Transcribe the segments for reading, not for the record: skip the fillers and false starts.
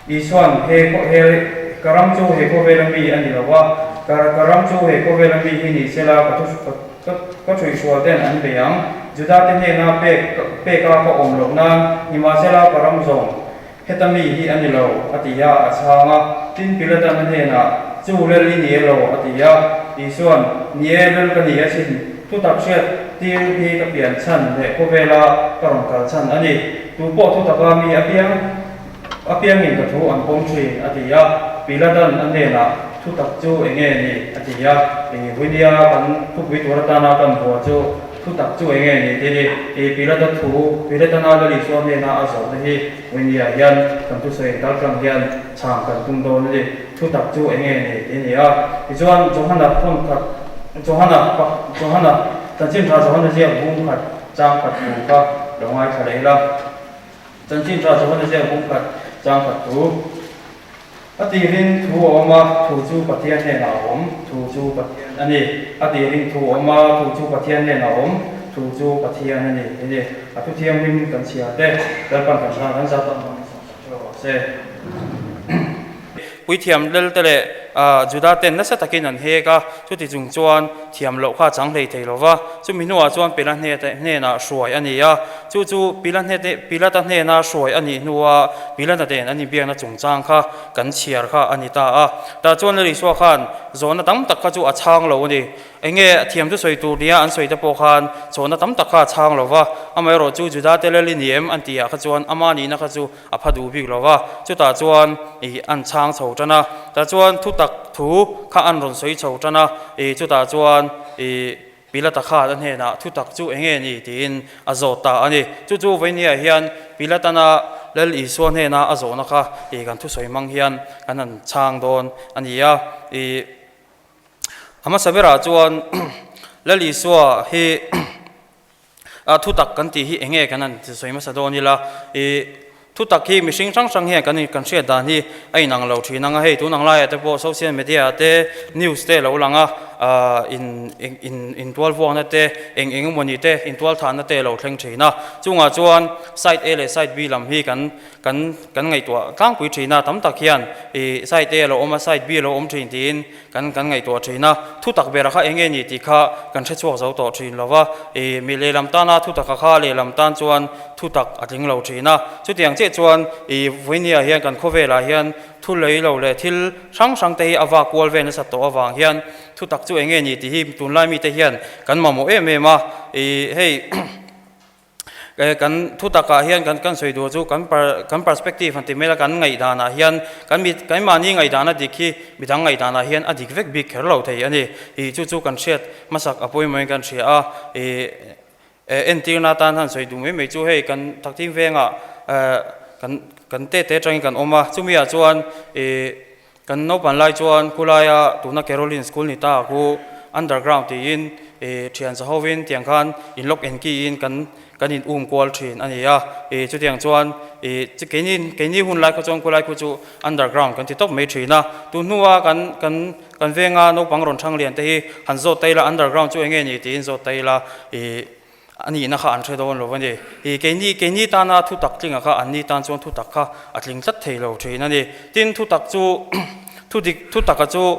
Isuan, He he ka ram chu he khawvela mi a ni lo va, ka ka ram chu he khawvela mi hi ni sela ka thu ka ka ṭhuihhrual ten an bei ang. Judate hnena pek peka ka awm loh nan, nimahsela ka ram zawng heta mi hi a ni lo, a ti a, a chhang a. Tin, Pilatan a hnenah, Chu lel i ni e lo, a ti a. Isuan, Ni e, lel ka ni asin, thutak hriat tir hi ka pian chhan leh khawvela ka rawn kal chhan a ni. Tu pawh thutaka mi apiang apiangin ka thu an pawm thin, a ti a. Pilatan a hnenah, Thutak chu eng nge ni? a ti a. Vuinia kan thupui tur atana kan vua chu thutak chu eng nge ni tih ni. Pilata thu, Pilatana Lal Isua hnena a zawhna hi Vuinia hian kan thusawi kal tlang hian chhang kan tum dawn a ni. Thutak chu eng nge ni tih a ni a. Tichuan Johana thawnkhat, Johana, Johana, Chanchin Tha Johana ziak bung khat chang khat thu kha lo ngaithla leh ila. Chanchin Tha Johana ziak bung khat chang khat thu. A tirin thu a awm a, thu chu Pathian hnenah a awm, thu chu Pathian a ni. A tirin thu a awm a, thu chu Pathian hnenah a awm, thu chu Pathian a ni tih a ni. A thu thianghlim kan chhiar te, Lalpan kan hran kan zat ang hmangin sawm sak theuh rawh se. Puithiam Lelte leh Juda ten nasa takin an hek a, chuti chung chuan thiam loh kha a chang hlei thei lo va. Chumi hnuah chuan Pila hnenah hruai a ni a, chu chu Pilata hnena hruai a nih hnua Pilata nen an inbiakna chungchang kha kan chhiar kha a ni ta a. Tah chuan Lal Isua khan zawhna tam tak kha chu a chhang lo a ni. Eng nge thiam chu sawi tur nia an sawi te pawh khan chawhna tam tak kha a chhang lo va, amaherawh chu Juda te Lal i ni em an tihah kha chuan ama nihna kha chu a pha duh bik lo va, chutah chuan ih an chhang chho tan a, tah chuan thutak thu kha an rawn sawi chho tan a, ih chutah chuan ih Pilata khan a hnenah thutak chu eng nge ni tiin a zawt ta a ni. Chu chu Vainia hian Pilatana Lal Isua hnena a zawhna kha ih kan thusawi hmang hian kan han chhang dawn a ni a, ih a hmasa berah chuan Lal Isua hi A thutak kan tih hi eng nge kan han sawi hmasa dawn ila, i thutak hi mihring hrang hrang hian kan kan hriat dan hi a inang lo thin ang a, hei tun ang laiah te pawh social media ah te news te a lo lang a, in in intual vuakna te eng eng emawni te intual thahna te a lo thleng thin a, chungah chuan side A leh side B lam hi kan kan kan ngaihtuah tlangpui thin a, tam tak hian i side A a lo awm a side B a lo awm thin tiin Kan kan ngaihtuah thin a, thutak bera kha eng nge ni tih kha kan hre chhuak zo tawh thin lo va, ih mi lehlam tana thutaka kha lehlam tan chuan thutak a tling lo thin a. Chutiang chiah chuan ih Vawinia hian kan khawvelah hian thu lei lo leh thil hrang hrang te hi a vak kual vel nasa tawh avang hian thutak chu eng nge ni tih hi tunlai mite hian kan mamawh em em a, ih hei. Kan thu takah hian kan kan sawi duh chu kan kan perspective han ti mai la kan ngaihdanah hian kan mi keimahni ngaihdan a dik hi midang ngaihdanah hian a dik vek bik kher lo thei a ni. Ih chu chu kan hriat hmasak a pawimawhin kan hria a, ih entirna atan han sawi duh mai mai chu hei kan Thakthing vengah kan kan te te atangin kan awm a, chumi ah chuan ih kan naupan lai chuan khulaia tuna Caroline School ni ta khu underground tiin ih thian za hovin tiang khan in lock and key in kan kan in um kual thin a ni a, ih chutiang chuan ih keini keini hun lai kha chuan khulai khu chu underground kan ti tawp mai thin a, tun hnua kan kan kan venga naupang rawn thang lian te hi han zawt ta ila underground chu eng nge ni tiin zawt ta ila ih A nihna kha an hre dawn lo a ni. Ih, keini, keini tana thutak tlinga kha anni tan chuan thutak kha a tling tlat thei lo thin a ni. Tin, thutak chu, thudik, thutaka chu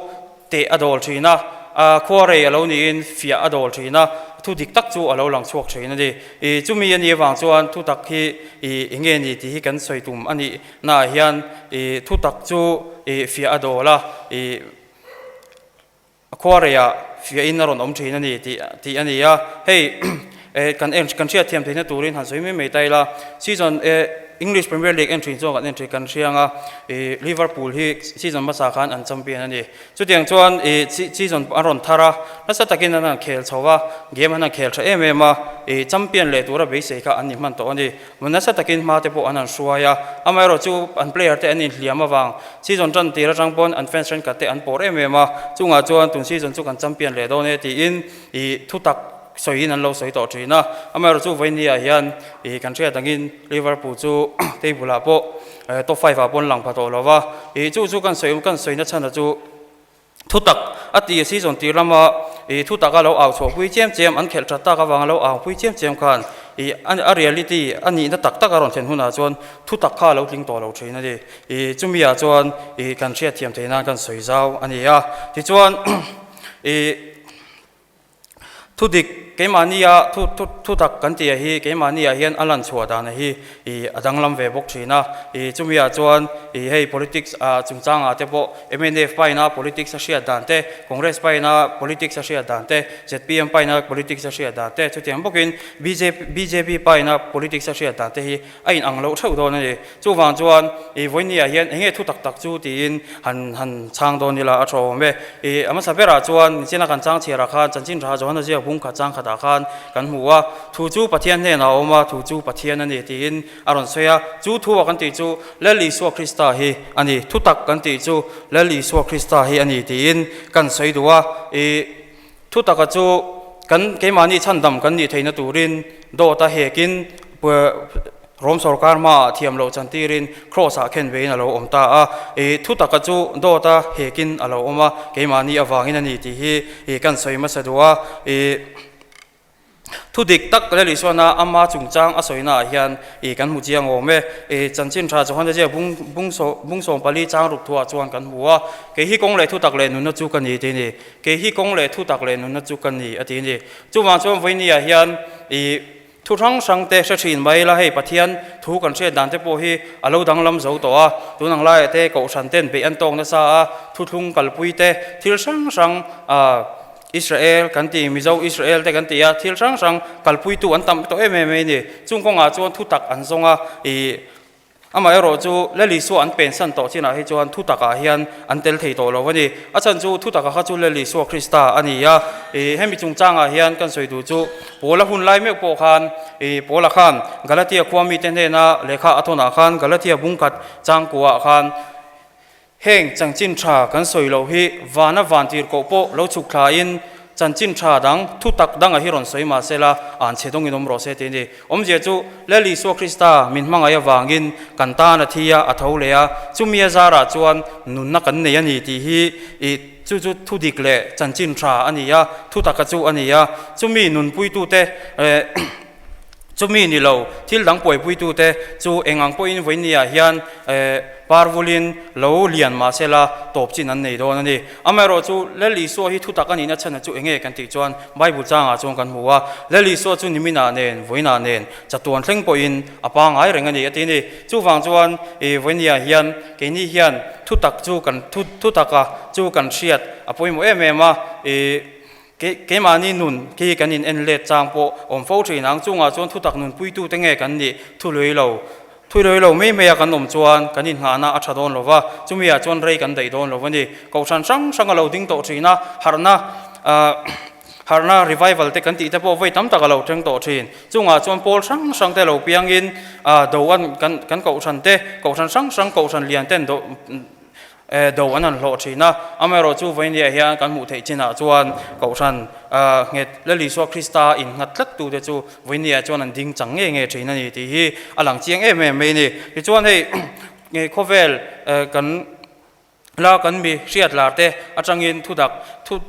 teh a dawl thin a, a khuarei a lo niin fiah a dawl thin a, thudik tak chu a lo lang chhuak thin a ni. Ih, chumi a nih avang chuan thutak hi, ih, eng nge ni tih hi kan sawi tum a nih naah hian, ih, thutak chu, ih, fiah a dawl a, ih, A khuareiah fiahin a rawn awm thin a ni tih tih a ni a, hei kan en kan hriat thiam theihna turin han sawi mai mai ta ila, season English Premier League en thin chuan kan en thin kan hriang a, ih Liverpool hi season hmasa khan an champion a ni. Chutiang chuan ih season an rawn thar a, nasa takin an han khel chho a, game an han khel tha em em a, ih champion leh tura beisei kha an ni hman tawh a ni. Nasa takin hma te pawh an han hruai a, amaherawh chu an player te an inhliam avang season tan tir atang pawn an fans thenkhat te an pawr em em a, chungah chuan tun season chu kan champion leh dawn e tiin ih thutak sawiin an lo sawi tawh thin a, amaherawh chu vawinia hian ih kan hriat angin Liverpool chu table ah pawh top five ah pawh an lang pha tawh lo va, ih chu chu kan sawi kan sawina chhan a chu. Thutak a ti season tir lama ih thutak a lo au chhuah pui chiam chiam an khelh that tak avanga lo au pui chiam chiam khan Ih a reality a nihna tak tak a rawn thlen hunah chuan thu tak kha a lo tling tawh lo thin a ni. Ih chumi ah chuan ih kan hriatthiam theih nan kan sawi zau a ni a. Tichuan ih thu dik keimahnia thu thu thu tak kan tih ah hi keimahni ah hian a lan chhuah dan ah hi ih a danglam ve bawk thin a. Ih chumi ah chuan ih hei politics ah chungchang ah te pawh mnf paina politics a hriat dan te, Congress paina politics a hriat dan te, zpm paina politics a hriat dan te chutiang bawkin bjp bjp paina politics a hriat dan te hi a inang loh theuh dawn a ni. Chuvang chuan ih vawinia hian eng nge thu tak tak chu tiin han han chhang dawn ila a tha awm e. Ih a hmasa berah chuan nichina kan chang chhiarah khan chanchin tha Johana ziak bung khat chang khatah khan kan hmu a, thu chu Pathian hnenah a awm a, thu chu Pathian a ni tiin a rawn sawi a. Chu thu a kan tih chu Lal Isua Krista hi a ni, thu tak kan tih chu Lal Isua Krista hi a ni tiin kan sawi duh a. Ih Thu taka chu kan keimahni chhandam kan nih theihna turin dawt a hekin Rom sorkar hmaah thiam loh chantirin Kraws-ah khen vein a lo awm ta a. I thu taka chu dawt a hekin a lo awm a, keimahni avangin a ni tih hi i kan sawi hmasa duh a. I thu dik tak Lal Isuana ama chungchang a sawinaah hian i kan hmu chiang awm e. I chanchin tha Johana ziak bung bung bung 14 chang ruk thuah chuan kan hmu a, Kei hi kawng leh thu tak leh nunna chu ka ni tih a ni. Kei hi kawng leh thu tak leh nunna chu ka ni, a ti a ni. Chuvang chuan vawinia hian i thu hrang hrang te hre thin mai ila, hei Pathian thu kan hriat dan te pawh hi a lo danglam zo tawh a, tun ang laiah te kohhran ten beih an tawk nasa a, thuthlung kalpui te thil hrang hrang ah Israel kan ti, Mizo Israel te kan ti a, thil hrang hrang kalpuitu an tam tawh em em mai a ni. Chung kawngah chuan thu tak an zawng a, i Amaherawh chu Lal Isua an pensan tawh chinah hi chuan thu takah hian an tel thei tawh lo a ni. A chhan chu thu taka kha chu Lal Isua Krista a ni a. Ih hemi chungchangah hian kan sawi duh chu Paula hun lai meuh pawh khan ih Paula khan Galatia khua mite hnena lehkha a thawnah khan Galatia bungkhat changkuaah khan Heng chanchin tha kan sawi loh hi vana vantir koh pawh lo chhuk thlain chanchin tha dang thu tak danga hi rawn sawi mah sela an chhe dawngin awm rawh se tih a ni. Awmzia chu Lal Isua Krista min hmangaih avangin kan tan a thi a, a tho leh a, chumi a zarah chuan nunna kan nei a ni tih hi ih chu chu thu dik leh chanchin tha a ni a, thu taka chu a ni a, chumi nunpuitute eh Chumi ni lo, thil dang puaipuitute chu eng ang pawhin vawinia hian par vulin lo lian mah sela tawp chin an nei dawn a ni. Amaherawh chu Lal Isua hi thutak a nihna chhan chu enge kan tih chuan Bible changah chuan kan hmu a, Lal Isua chu niminah nen, vawiinah nen, chatuan thleng pawhin a pangai reng a ni a ti a ni. Chuvang chuan vawinia hian keini hian thutak chu kan thutaka chu kan hriat a pawimawh em em a. Keimahni nun khi kan in en let chang pawh awm fo thin ang. Chungah chuan thutak nunpuitute nge kan nih thu lui lo. Thu lui lo mai maia kan awm chuan kan inngahna a tha dawn lo va, chumiah chuan rei kan daih dawn lo a ni. Kohhran hrang hrang a lo ding tawh thin a, harhna harhna revival te kan tih te pawh vawi tam tak a lo thleng tawh thin. Chungah chuan pawl hrang hrang te lo piangin do an kan kohhran te, kohhran hrang hrang kohhran lian ten do Do an han hlawh thin a, amaherawh chu vawinia hian kan hmuh theih chinah chuan Kohhran nghet Lal Isua Krista innghat tlat tute chu vawinia chuan an ding chang ngei ngei thin a ni tih hi a lang chiang em em mai a ni. Tichuan hei khawvel kan la kan mi hriat lar te atangin thudak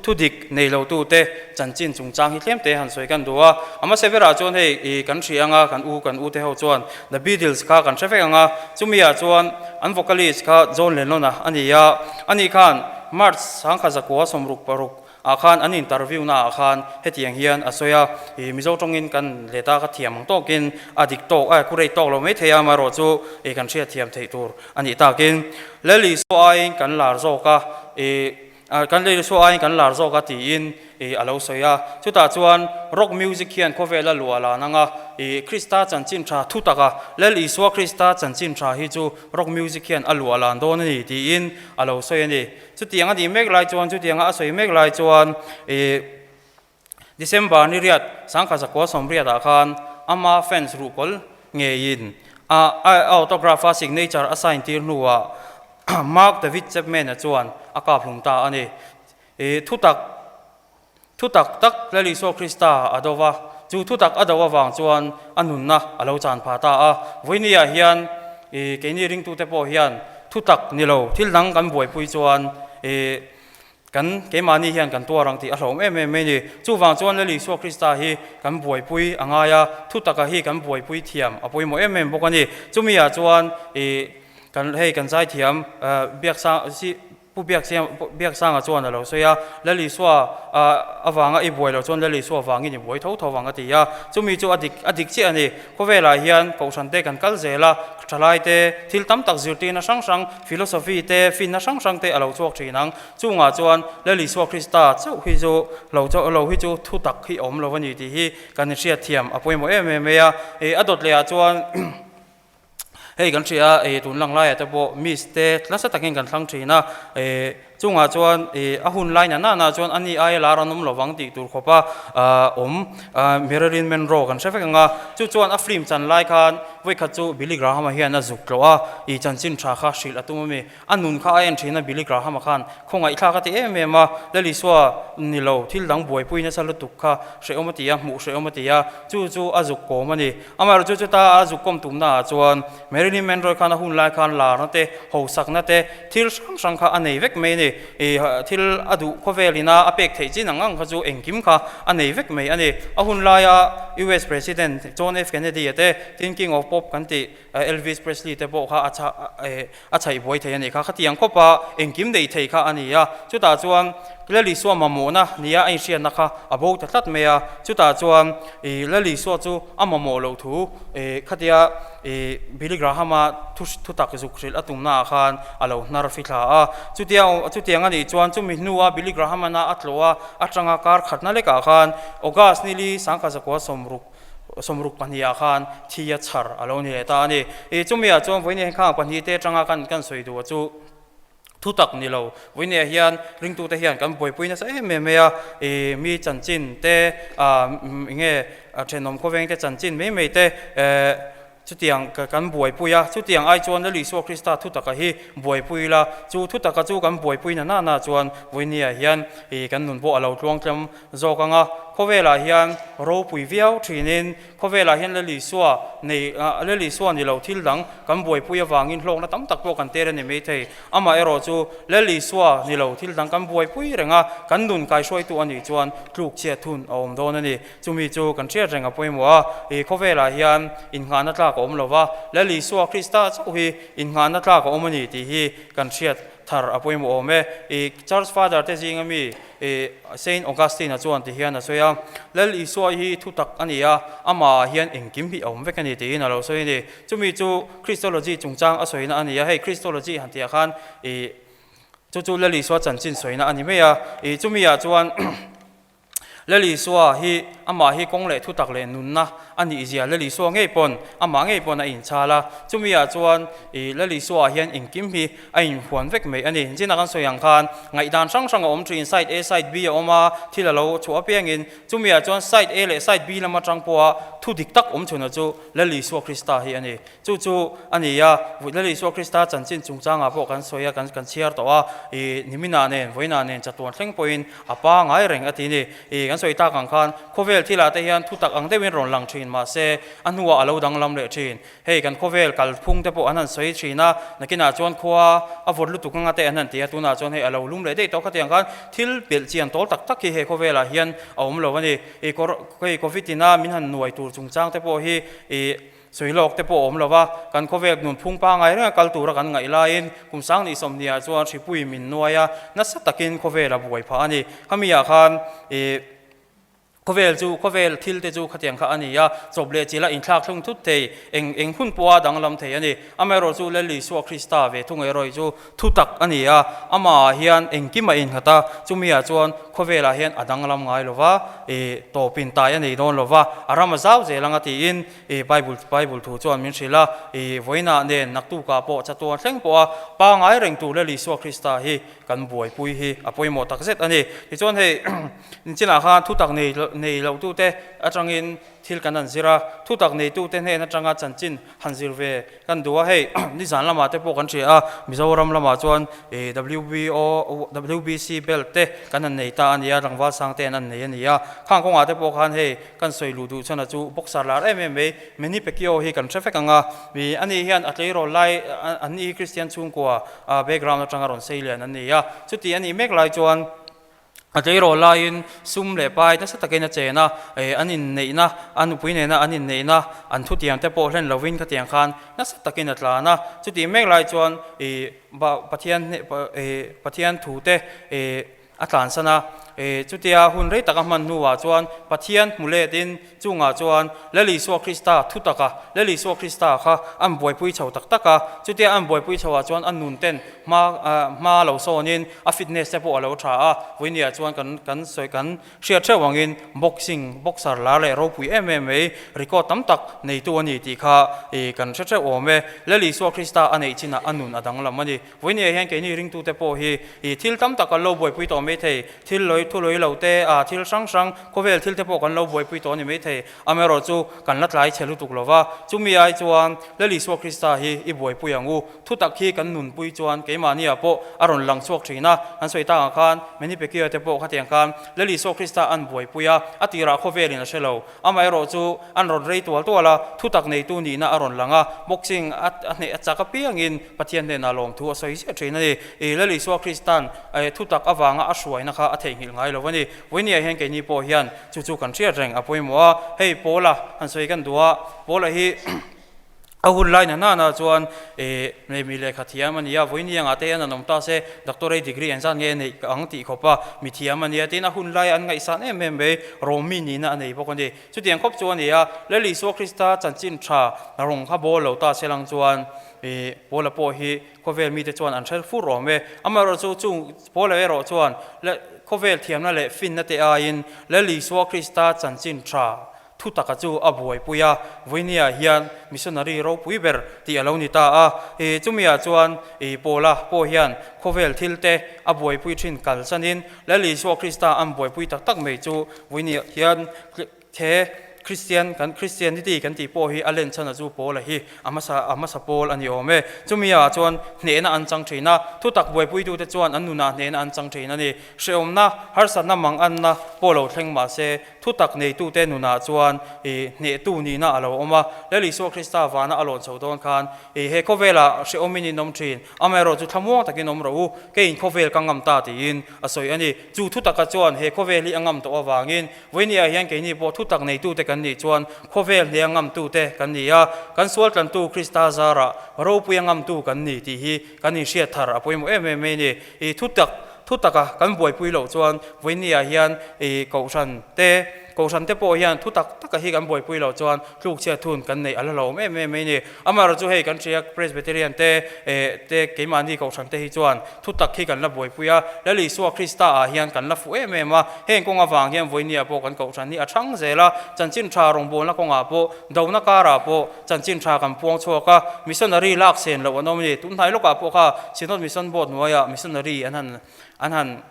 thu dik nei lo tute chanchin chungchang hi tlem te han sawi kan duh a, a hmasa berah chuan hei ih kan hria anga kan u kan u te ho chuan The Beatles kha kan hre vek ang a, chumi ah chuan an vocalist kha John Lennon a a ni a, ani khan March 1966 ah khan an interview na ah khan hetiang hian a sawi a, ih Mizo tawngin kan let a ka thiam ang tawkin a dik tawk a accurate tawk lo maithei a amaherawh chu ih kan hriatthiam theih tur a nih takin Lal Isua aiin kan lar zawk a ih Kan lei chu aiin kan lar zawk a tiin a lo sawi a. Chutah chuan rock music hian khawvel a luah lan ang a, Krista chanchin tha thu taka Lal Isua Krista chanchin tha hi chu rock music hian a luah lan dawn a ni tiin a lo sawi a ni. Chutiang a nih mek lai chuan, chutianga a sawi mek lai chuan December ni riat 1980 ah khan ama fans ruhkawl ngeiin a autograph a signature a sign tir hnuah Mark David Chapman-a chuan a kap hlum ta a ni. Thutak thutak tak Lal Isua Krista a do va, chu thutak a do avang chuan a nunna a lo chan phah ta a. Vawinia hian keini ringtute pawh hian thutak ni lo thil dang kan buaipui chuan. Kan keimahni hian kan tuar ang tih a hlauhawm em em mai a ni. Chuvang chuan Lal Isua Krista hi kan buaipui a ngai a, thutaka hi kan buaipui thiam a pawimawh em em bawk a ni. Chumi ah chuan ih kan hei kan zaithiam biaksang si Pu Biaksiam Biaksanga chuan a lo sawi a, Lal Isua avanga i buai loh chuan Lal Isua vangin i buai tho tho vang a ti a. Chumi chu a dik a dik chiah a ni. Khawvelah hian Kohhran te kan kal zel a, thalai te thil tam tak zirtirna hrang hrang, philosophy te, finna hrang hrang te a lo chhuak thin ang. Chungah chuan Lal Isua Krista chauh hi chu lo chauh lo hi chu thu tak hi a awm lo a ni tih hi kan hriat thiam a pawimawh em em mai a. Ih a dawt leh ah chuan hei kan hria a, ih tun lang laiah te pawh miss te nasa takin kan thlang thin a, ih chungah chuan ih a hun lai na nana chuan ani aia lar an awm lovang tih tur khawpa awm Marilyn Monroe kan hre vek ang a, chu chuan a film chan lai khan vawikhat chu Billy Graham-a hian a zuk tlawh a, ih chanchin tha kha hrilh a tum a mi. A nun kha a en thin a, Billy Graham-a khan khawngaihthlak a ti em em a, Lal Isua ni lo, thil dang buaipui nasa lutuk kha hrehawm a ti a, hmuh hrehawm a ti a, chu chu a zuk kawm a ni. Amaherawhchu chu chuta a zuk kawm tumnaah chuan Marilyn Monroe khan a hun lai khan larna te, hausakna te, thil hrang hrang kha a nei vek mai a ni. Ih, thil a duh khawvel ina a pek theih chin ang ang kha chu engkim kha a nei vek mai a ni. A hun laia US President John F. Kennedy-a te, tin King of Pop kan tih Elvis Presley te pawh kha a chah a chhaih buai thei a nih kha. Khatiang khawpa engkim nei thei kha a ni a, chutah chuan Lal Isua mamawhna nia a inhriatna kha a bo ta tlat mai a, chutah chuan ih Lal Isua chu a mamawh loh thu ih khatia ih Billy Graham-a thu thutak zuk hrilh a tumnaah khan a lo hnar fithla a. Chutia chutiang a nih chuan chumi hnua Billy Graham-ana a tlawh a atanga kar khatna lekah khan August nili sangkha zakua sawmruk 62 ah khan thi a chhar a lo ni leh ta a ni. Ih chumi ah chuan vawiin hian khang pahnih te atanga kan kan sawi duh a chu thu tak ni lo. Vawiin ah hian ringtute hian kan buaipui nasa em em mai a, ih mi chanchin te ah enge thenawm khawveng te chanchin mai mai te eh Chutiang kan buaipui a, chutiang ai chuan Lal Isua Krista thutaka hi buaipui ila, chu thutaka chu kan buaipui na nana chuan vawinia hian ih kan nun pawh a lo tluangtlem zawk ang a. Khawvelah hian ropui viau thinin khawvelah hian Lal Isua nei Lal Isua ni lo thil dang kan buaipui avangin hlawkna tam tak pawh kan tel a ni maithei. Amaherawh chu Lal Isua ni lo thil dang kan buaipui reng a, kan nun kaihruaitu a nih chuan tluk chhiat hun a awm dawn a ni. Chumi chu kan hriat reng a pawimawh a, ih khawvelah hian innghahna tlak a awm lo va, Lal Isua Krista chauh hi innghahna tlak a awm a ni tih hi kan hriat thar a pawimawh awm e. Ih Church Father te zinga mi ih Saint Augustine-a chuan ti hian a sawi a, Lal Isua hi thu tak a ni a, amahah hian engkim hi a awm vek a ni tiin a lo sawi a ni. Chumi chu Christology chungchang a sawina a ni a, hei Christology han tihah khan ih chu chu Lal Isua chanchin sawina a ni mai a, ih chumi-ah chuan Lal Isua hi amah hi kawng leh thutak leh nunna a nih zia Lal Isua ngei pawn amah ngei pawn a inchhal a, chumi ah chuan ih Lal Isua ah hian engkim hi a inhuan vek mai a ni. Zina kan sawi ang khan ngaihdan hrang hrang a awm thin, side A side B a awm a, thil a lo chhuah apiangin chumi ah chuan side A leh side B lam atang pawha thu dik tak awm chhuna chu Lal Isua Krista hi a ni. Chu chu a ni a, Lal Isua Krista chanchin chungchangah pawh kan sawi a, kan kan chhiar tawh a, ih niminah nen, vawiinah nen chatuan thleng pawhin a pa ngai reng a ti ni. Ih kan sawi tak ang khan khawvel thilah te hian thutak ang deuhin rawn lang thin mahse a hnuah a lo danglam leh thin. Hei kan khawvel kalphung te pawh an han sawi thin a, nakinah chuan khua a vawt lutuk anga te an han ti a, tunah chuan hei a lo lum leh daih tawh khatiang khan thil belh chian tawl tak tak hi he khawvelah hian a awm lo a ni. Ih hei covid ina min han nuai tur chungchang te pawh hi ih Sawi lawk te pawh a awm lo va, kan khawvel nun phung pangai renga kal tura kan ngaih laiin kum sang 29 ah chuan hripui min nuai a, nasa takin khawvel a buai phah a ni. Khami ah khan ih khawvel chu khawvel thil te chu khatiang kha a ni a, chawp leh chilh a inthlak thlung thut thei, eng eng hun pawha danglam thei a ni. Amaherawh chu Lal Isua Krista ve thung erawh chu thu tak a ni a, amah ah hian engkim a innghat a, chumi ah chuan khawvel ah hian a danglam ngai lo va, ih tawpin tai a nei dawn lo va, a ram a zau zel anga tiin I Bible Bible thu chuan min hrilh a, i vawiinah nen naktukah pawh chatuan thleng pawh a pangai reng tur Lal Isua Krista hi kan buaipui hi a pawimawh tak zet a ni. Tichuan hei nichinah khan thutak nei nei loh tute atangin thil kan han zir a, thutak neitute hnen atanga chanchin han zir ve kan duh a, hei nizan lamah te pawh kan hria a, Mizoram lamah chuan i WBO WBC belt te kan han nei ta a ni a, tlangval sang te an han nei a ni a, khang kawngah te pawh khan hei Kan sawi luh duh chuan a chu boxer lar em em mai, Manny Pacquiao hi kan hre vek ang a, mi ani hian a tleirawl lai an ni hi Christian chhungkua background atanga rawn sei lian an ni a, chuti a nih mek lai chuan. A tleirawl laiin sum leh pai nasa takin a chen a, an inneihna, a nupui nena an inneihna an thutiang te pawh hlen lovin khatiang khan nasa takin a tlan a. Chutih mek lai chuan ih Pathian Pathian thu te ih a tlansan a. Chutia hun rei taka hman hnuah chuan Pathian hmu letin Chungah chuan Lal Isua Krista thu taka Lal Isua Krista kha an buaipui chho tak tak a, chutia an buaipui chho ah chuan a nun ten hma hma lo sawnin a fitness te pawh a lo tha a, vawinia chuan kan kan sawi kan hriat theuh angin boxing boxer lar leh ropui em em mai record tam tak neitu a ni tih kha ih kan hre theuh awm e. Lal Isua Krista a neih chinah a nun a danglam a ni. Vawinia hian keini ringtute pawh hi ih thil tam tak kan lo buaipui tawh maithei, thil lawi thu lawi lo te, ah thil hrang hrang khawvel thil te pawh kan lo buaipui tawh a ni maithei. Amaherawh chu kan la tlai chhe lutuk lo va, chumi ai chuan Lal Isua Krista hi i buaipui ang u. Thutak hi kan nunpui chuan keimahniah pawh a rawn lang chhuak thin a, kan sawi tak ang khan Manny Pacquiao te pawh khatiang khan Lal Isua Krista an buaipui a, a tirah khawvelin a hre lo. Amaherawh chu an rawn rei tual tual a, thutak neitu nihna a rawn lang a, boxing a hneh a chak apiangin Pathian hnenah lawmthu a sawi ziah thin a ni. I Lal Isua Kristan thutak avanga a hruaina kha a theihnghilh ngai lo a ni. Vawinia hian keini pawh hian chu chu kan hriat reng a pawimawh a, hei Paula han sawi kan duh a, Paula hi A hun lai na nana chuan eh mi lehkha thiam a ni a, vawiin iangah te hian an awm ta se, doctorate degree an zat nge neih ang tih khawp a, mi thiam a ni a, tin a hun lai an ngaihsan em em mai, Rawmi nihna a nei bawk a ni. Chutiang khawp chu a ni a, Lal Isua Krista chanchin tha rawng kha bawl lo ta se lang chuan eh Paula pawh hi khawvel mite chuan an hre fur awm e. Amaherawhchu chu chung Paula erawh chuan khawvel thiamna leh finna te aiin Lal Isua Krista chanchin tha Thu taka chu a buaipui a, Vawinia hian missionary ropui ber tih a lo ni ta a. I chumiah chuan i Paula pawh hian khawvel thil te a buaipui thin kalsanin Lal Isua Krista an buaipui tak tak mai chu Vawinia hian he Kristian kan Christianity kan tih pawh hi a len chhan a chu Paula hi a hmasa a hmasa pawl a ni awm e. Chumiah chuan hnehna an chang thin a, thu tak buaipuitute chuan an nunah hnehna an chang thin a ni. Hrehawmna, harsatna manganna pawh lo thleng mah se, Thutak neitute nunah chuan i hnehtu nihna a lo awm a. Lal Isua Krista vana a lawn chho dawn khan i he khawvelah hrehawmin in awm thin, amaherawh chu thlamuang takin awm rawh u, keiin khawvel ka ngam ta tiin a sawi a ni. Chu thutaka chuan he khawvel hi a ngam tawh avangin vawinia hian keini pawh thutak neitute kan nih chuan khawvel hneh a ngamtute kan ni a, kan sualtlantu Krista zarah ropui a ngamtu kan ni tih hi kan inhriat thar a pawimawh em em mai a ni. I thutak Thutaka kan buaipui loh chuan vawinia hian i kohhran te, kohhran te pawh hian thutak taka hi kan buaipui loh chuan tlukchhiat thun kan neih a la hlauhawm em em mai ni. Amaherawh chu hei kan hria Presbyterian te eh te keimahni kohhran te hi chuan thutak hi kan la buaipui a, Lal Isua Krista ah hian kan la fuh em em a, heng kawng avang hian vawinia pawh kan kohhran hi a thang zel a, chanchin tha rawngbawlna kawngah pawh dona karah pawh Chanchin tha kan puang chhuak a, missionary lak sen loh an awm a ni. Tunhnai lawkah pawh kha Synod Mission Board hnuaiah missionary an han an han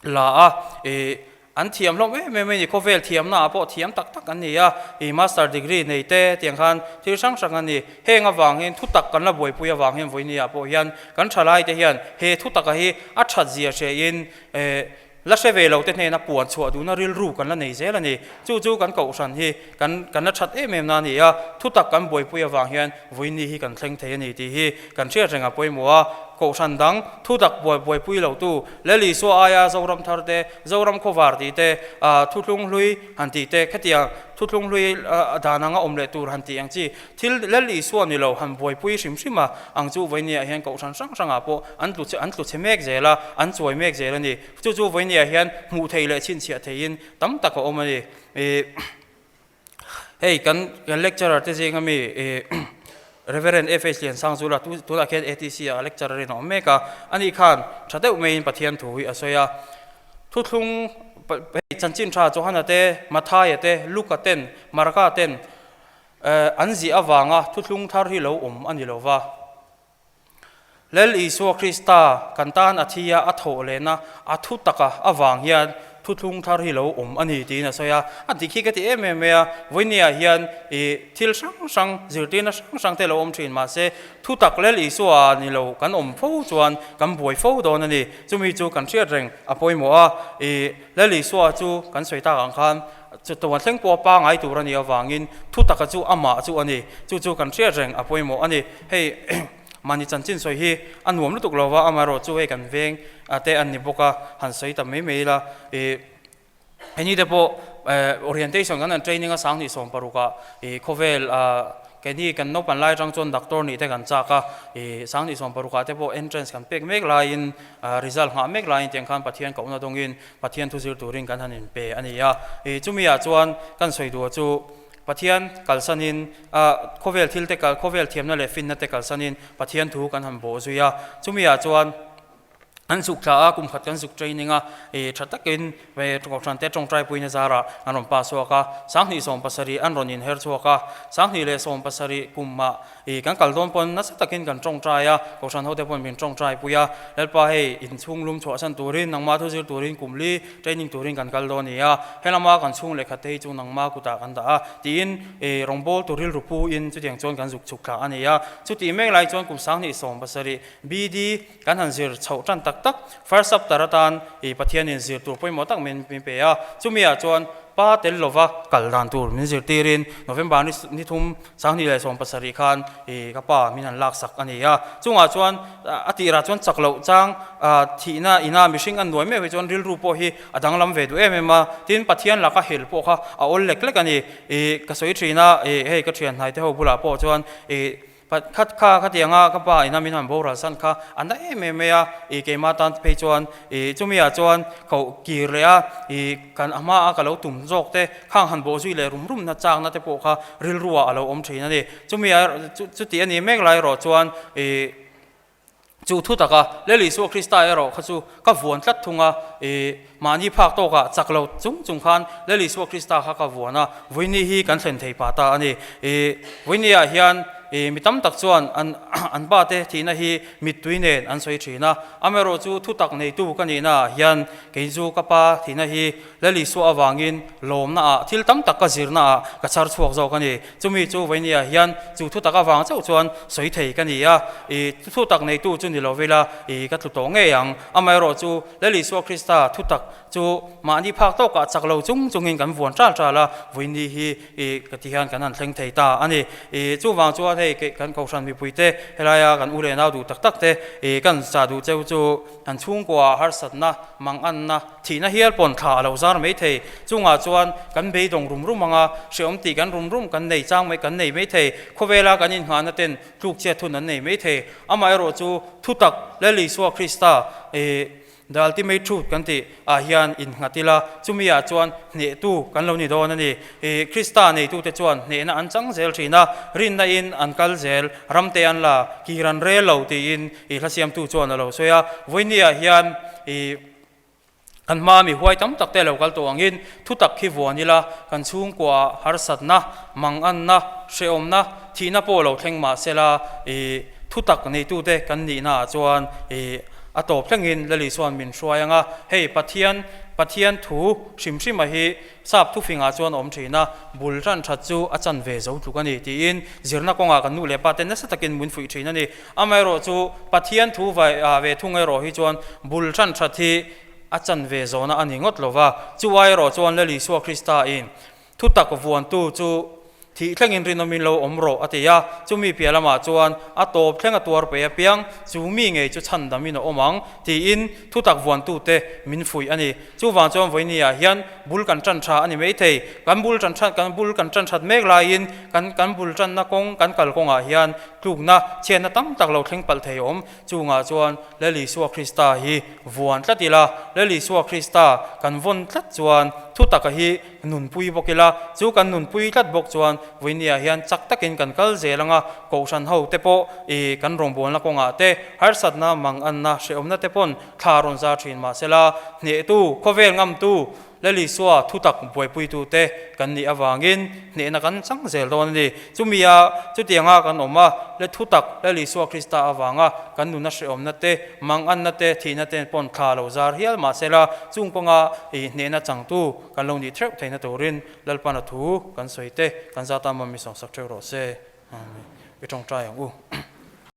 la a, ih an thiam hlawm em em a ni. Khawvel thiamna ah pawh thiam tak tak an ni a, ih master degree nei te tiang khan thil hrang hrang an ni. Heng avang hian thutak kan la buaipui avang hian vawinia pawh hian kan thalai te hian he thutaka hi a that zia hrein eh La hre ve lo te hnena puan chhuah duhna rilru kan la nei zel a ni. Chu chu kan kohhran hi kan kan la that em em na a ni a, thutak kan buaipui avang hian vawiini hi kan thleng thei a ni tih hi kan hriat reng a pawimawh a. Kohhran dang thutak buai buaipui lo tu Lal Isua aia Zoram thar te, Zoram khawvar tih te, ah thuthlung hlui han tih te, khatiang thuthlung hlui dan anga awm leh tur han tih ang chi thil Lal Isua ni lo han buaipui hrim hrim a ang chu vawinia hian kohhran hrang hrangah pawh an tlu an tlu chhe mek zel a, an chuai mek zel a ni. Chu chu vawinia hian hmuh theih leh chhinchhiah theihin tam tak a awm a ni. Ih hei kan kan lecturer te zinga mi ih Reverend FH Liansangzula tunah khian ATC ah lecturer in a awm mek a, ani khan tha deuh maiin Pathian thu hi a sawi a. Thuthlung hei chanchin tha Johana te, Mathaia te, Luka ten, Marka ten an ziah avanga thuthlung thar hi lo awm a ni lo va. Lal Isua Krista kan tan a thi a, a thawh lehna a thu taka avang hian thuthlung thar hi lo awm a ni tiin a sawi a. A dik hi ka ti em em mai a, vawinia hian ih thil hrang hrang, zirtirna hrang hrang te lo awm thin mahse thutak Lal Isua ni lo kan awm fo chuan kan buai fo dawn a ni. Chumi chu kan hriat reng a pawimawh a, ih Lal Isua chu kan sawi tak ang khan Chatuan thleng pawh a pangai tur a nih avangin thutaka chu amah chu a ni. Chu chu kan hriat reng a pawimawh a ni. Hei Mahni chanchin sawi hi a nuam lutuk lo va, amaherawhchu hei kan veng te an ni bawk a, han sawi ta mai mai ila. Ih heni te pawh orientation kan han training a 20 16 ah ih khawvel ah keini kan naupan lai atang chuan doctor nih te kan chak a, ih 20 16 ah te pawh entrance kan pek mek laiin result nghah mek laiin tiang khan Pathian kohna dawngin Pathian thu zir turin kan han inpe a ni a. Ih chumi ah chuan kan sawi duh chu Pathian kalsanin ah khawvel thil te kal khawvel thiamna leh finna te kalsanin Pathian thu kan han bawh zui a. Chumi ah chuan an zuk thla a, kum khat kan zuk training a, ih tha takin kohhran te tawngtai puina zarah an rawn pass chhuak a, 2017 an rawn inher chhuak a, 2017 kumah ih kan kal dawn pawn nasa takin kan tawngtai a, kohhran hote pawn min tawngtai pui a, Lalpa hei inchhung lum chhuahsan turin nangmah thu zir turin kum li training turin kan kal dawn a ni a, helama kan chhung lehkhat te hi chu nangmah kutah kan dah a, tiin ih rawngbawl tur rilru pu in chutiang chuan kan zuk chhuk thla a ni a, chutih mek lai chuan kum 2017 BD Kan han zir chhoh tan tak tak, first chapter atan i Pathianin zir tur pawimawh tak min min pe a, chumi ah chuan pa tel lova kal dan tur min zirtirin November ni ni thum 2017 khan i ka pa min han laksak a ni a, chungah chuan a tirah chuan chak loh chang thihna ina mihring an nuai meuh hi chuan rilru pawh hi a danglam ve duh em em a, tin Pathian laka hel pawh kha a awl lek lek a ni, i ka sawi thin a, i hei ka thian hnaite ho bulah pawh chuan i Pakhat kha khatianga ka pa ina min han boral san kha a na em em mai a, ih keimah tan phei chuan ih chumi ah chuan koh kir leh a, ih kan a hma a ka lo tum zawk te khang han bawh zui leh rum rum na chakna te pawh kha rilru ah a lo awm thin a ni. Chumi ah chuti a ni mek lai erawh chuan ih Chu thu taka Lal Isua Krista erawh kha chu ka vuan tlat thung a, i mahni phak tawkah chak lo chung chung khan Lal Isua Krista kha ka vuan a, vawiini hi kan thlen thei pah ta a ni. I vawiini ah hian i mi tam tak chuan an an pa te thihna hi mittui nen an sawi thin a, amaherawh chu thu tak neitu ka nihna ah hian kei chu ka pa thihna hi Lal Isua avangin lawmna ah thil tam tak ka zirna ah ka chhar chhuak zawk a ni. Chumi chu Vainia hian chu thutak avang chauh chuan sawi thei ka ni a, i thutak neitu chu ni lo vela i ka tlu tawh ngei ang. Amaherawh chu Lal Isua Krista thutak chu mahni phak tawkah chak lo chung chungin kan vuan ṭal ṭal a, Vaini hi i ka ti hian kan han thleng thei ta a ni. I chuvang chuan hei kan Kohhran mipuite helaia kan u leh nau duh tak tak te i kan chah duh cheu chu kan chhungkua harsatna, manganna, Thihna hial pawn thla a lo zar mai thei. Chungah chuan kan beidawng rum rum ang a, hrehawm tih kan rum rum kan nei chang mai kan nei mai thei. Khawvela kan inngahna ten tlukchhiat thun an nei mai thei. Amaherawh chu thutak Lal Isua Krista ih The Ultimate Truth kan tih ah hian innghat ila, chumi ah chuan hnehtu kan lo ni dawn a ni. Ih Krista neitute chuan hnehna an chang zel thin a, rinna in an kal zel, ramte an la, kir an rel lo tiin ih hlasiamtu chuan a lo sawi a. Vawiini ah hian ih Kan hma mi huai tam tak te lo kal tawh angin thu tak hi vuan ila, kan chhungkuaah harsatna, manganna, hrehawmna, thihna pawh lo thleng mah sela i thu tak neitute kan nihnaah chuan i a tawp thlengin Lali chuan min hruai ang a. Hei Pathian Pathian thu hrim hrima hi Sap thufingah chuan a awm thin a, bul tan that chu a chan ve zo tluk a ni tiin zirna kawngah kan nu leh pa te nasa takin min fuih thin a ni. Amaherawh chu Pathian thu ve thung erawh hi chuan bul tan that hi a chan ve zawhna a ni ngawt lo va, chu ai erawh chuan Lal Isua Krista in thu tak vuantu chu Thih thlengin rinawmin lo awm rawh, a ti a. Chumi piah lamah chuan a tawp thleng a tuar pei apiang, chu mi ngei chu chhandamin a awm ang, tiin thutak vuantute min fuih a ni. Chuvang chuan vawinia hian bul kan tan tha a ni maithei. Kan bul tan that, kan bul kan tan that mek laiin kan kan bul tanna kawng, kan kal kawngah hian tlukna, chhiatna tam tak lo thleng palh thei awm. Chungah chuan Lal Isua Krista hi vuan tlat ila, Lal Isua Krista kan vawn tlat chuan thutaka hi Nunpui bawk ila, chu kan nunpui tlat bawk chuan Vawinia hian chak takin kan kal zel ang a, Kohhran ho te pawh i kan rawngbawlna kawngah te, harsatna, manganna, hrehawmna te pawn thla rawn zar thin mahsela, hnehtu, khawvel ngamtu, Lal Isua thutak buaipuitu te kan nih avangin hnehna kan chang zel dawn a ni. Chumia chutianga kan awm a, le thutak Lal Isua Krista avanga kan nuna hrehawmna te, manganna te, thihna te pawn thla lo zar hial mahsela, chung kawnga i hnehna changtu, Kan lo nih theuh theihna turin Lalpana thu kan sawi te kan zat a mami sawmsak theuh rawh se. Amen. I tawngtai ang u.